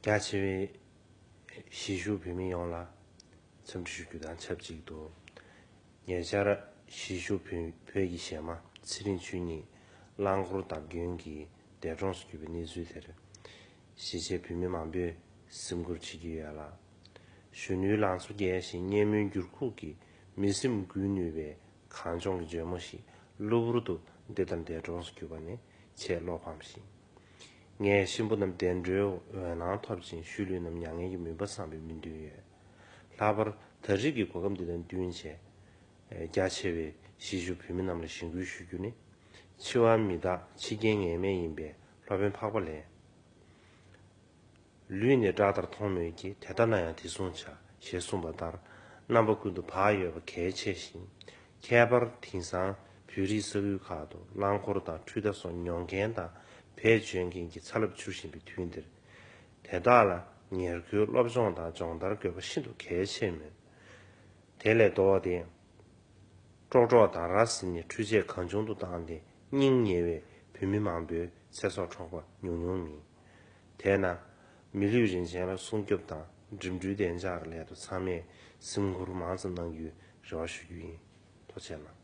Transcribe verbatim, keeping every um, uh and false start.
རྒྱ་ཆེ་བའི་གཞིས་བཞུགས་བོད་མི་ཡོངས་ལ་འཚམས་འདྲི་ཞུ་རྒྱུ་དང་ཆབས་ཅིག་ཏུ། ཉེ་ཆར་གཞིས་བཞུགས་བོད་བོད་ཀྱི་གཞས་མ་ཚེ་རིང་ཆོས་ཉིད་རླངས་འཁོར་བརྡབ་སྐྱོན་གྱིས་འདས་གྲོངས་སུ་གྱུར་པའི་གནས་ཚུལ་དེར། གཞིས་བྱེས་བོད་མི་མང་པོས་སེམས་ཁུར་བྱེད་ཀྱི་ཡོད་ལ། གཞོན་ནུའི་ལང་ཚོ་རྒྱས་ཤིང་སྙན་མོའི་འགྱུར་ཁུག་གིས་མི་སེམས་འགུལ་ནུས་པའི་གངས་ལྗོངས་ཀྱི་ལྗོན་མོ་ཞིག་གློ་བུར་དུ་འདི་ལྟར་འདས་གྲོངས་སུ་གྱུར་པ་ནི་ཆེས་བློ་ཕམ་ཞིང་། ངས་གཤིན་པོ་རྣམས་བདེ་འགྲོའི་འོད་སྣང་ཐོབ་ཅིང་ཤུལ་ལུས་རྣམས་མྱ་ངན་གྱི་མུན་པ་སངས་པའི་སྨོན་འདུན་ཡོད། ལྷག་པར་ད་རེས་ཀྱི་གོ་སྐབས་འདི་དང་བསྟུན་བྱས། རྒྱ་ཆེ་བའི་གཞིས་བཞུགས་བོད་མི་རྣམས་ལ་གཞེན་སྐུལ་ཞུ་རྒྱུ་ནི། འཆི་བ་མི་རྟག་འཆི་རྐྱེན་ངེས་མེད་ཡིན་པས་སློབ་དཔོན་འཕགས་པ་ལས། ལུས་ནི་བྲག་ལྟར་མཐོང་མོད་ཀྱི། དེ་ལྟ་ན་ཡང་དེ་བཟུང་བྱ། ཞེས་གསུངས་པ་ལྟར། རྣམ་པ་ཀུན་ཏུ་བག་ཡོད་པ་གལ་ཆེ་ཞིང་། ཁྱད་པར་དེང་སང་བོད་རིགས་ས་ཁུལ་ཁག་ཏུ་རླངས་འཁོར་དང་འཕྲུལ་རྟ་སོགས་ཉོ་མཁན་དང་བེད་སྤྱོད་མཁན་གྱི་ཚ་རླབས་འཕྱུར་བཞིན་པའི་དུས་འདིར། དེ་དག་ལ་ཉེར་མཁོའི་སློབ་སྦྱོང་དང་སྦྱོང་བརྡར་དགོས་པ་ཤིན་ཏུ་གལ་ཆེ་མོད། དེ་ལས་ལྡོག་སྟེ། ཀྲོག་ཀྲོག་དང་ར་བཟི་ནས་འཕྲུལ་ཆས་གང་བྱུང་དུ་བཏང་སྟེ་སྙིང་ཉེ་བའི་བོད་མི་མང་པོའི་ཚེ་སྲོག་འཕྲོག་པ་ཉུང་ཉུང་མིན། དེས་ན། མི་ལུས་རིན་ཆེན་ལ་སྲུང་སྐྱོབ་དང་འགྲིམ་འགྲུལ་བདེ་འཇགས་ཀྱི་སླད་དུ་ཚང་མས་སེམས་ཁུར་མང་ཙམ་གནང་རྒྱུའི་རེ་བ་ཞུ་རྒྱུ་ཡིན། ཐུགས་རྗེ་གནང་།